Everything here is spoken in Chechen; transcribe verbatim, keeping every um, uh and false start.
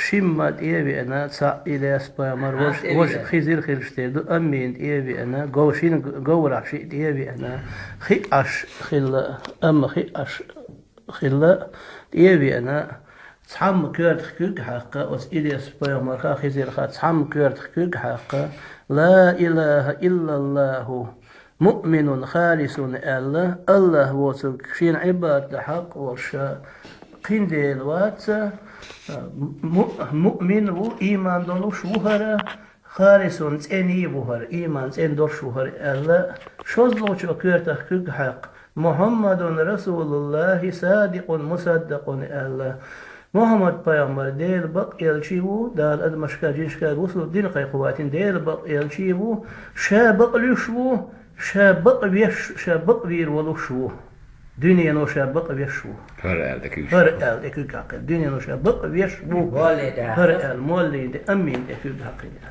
Шимма тӀе а веана, цхьаъ Илес-пайхамар, вож-, вожа Хизир хилча тӀе ду, аммина тӀе а веана, гов-, шин г-, говрахь шиъ тӀе а веана, хиъ Ӏаш хилла, амма хиъ Ӏаш хилла, тӀе а веана, цхьамма коьртах куьг а хьаькхна, оцу Илес-пайхамарха, Хизирха цхьамма коьртах куьг а хьаькхна, «Ла илаха иллаллаху, муъминун халисун», аьлла, АллахӀ воцург шена Ӏибадат дан хьакъ волуш ша кхин Дела вац, му-, муъмин ву, ийман долуш ву хӀара, халисун цӀена ву хӀара, ийман цӀена долуш ву хӀара аьлла, шозлагӀчо коьртах куьг а хьаькхна, «Мухьаммадун расулуллахи садикъун мусаддакъун», аьлла, Мухьаммад-пайхамар Делан бакъ элча ву, Дала адамашка, жинашка бусалба дин кхайкхо ваийтина Делан бакъ элча ву, ша бакълуьйш ву, ша бакъвеш, ша бакъвийр волуш ву. Дуьнено ша бакъвеш ву. ХӀара аьлла тӀе куьг хьаькхна. ХӀара аьлла тӀе куьг хьаькхна. Дуьнено ша бакъвеш ву. Молле тӀе. ХӀара аьлла, моллина тӀе, аммина тӀе куьг хьаькхна.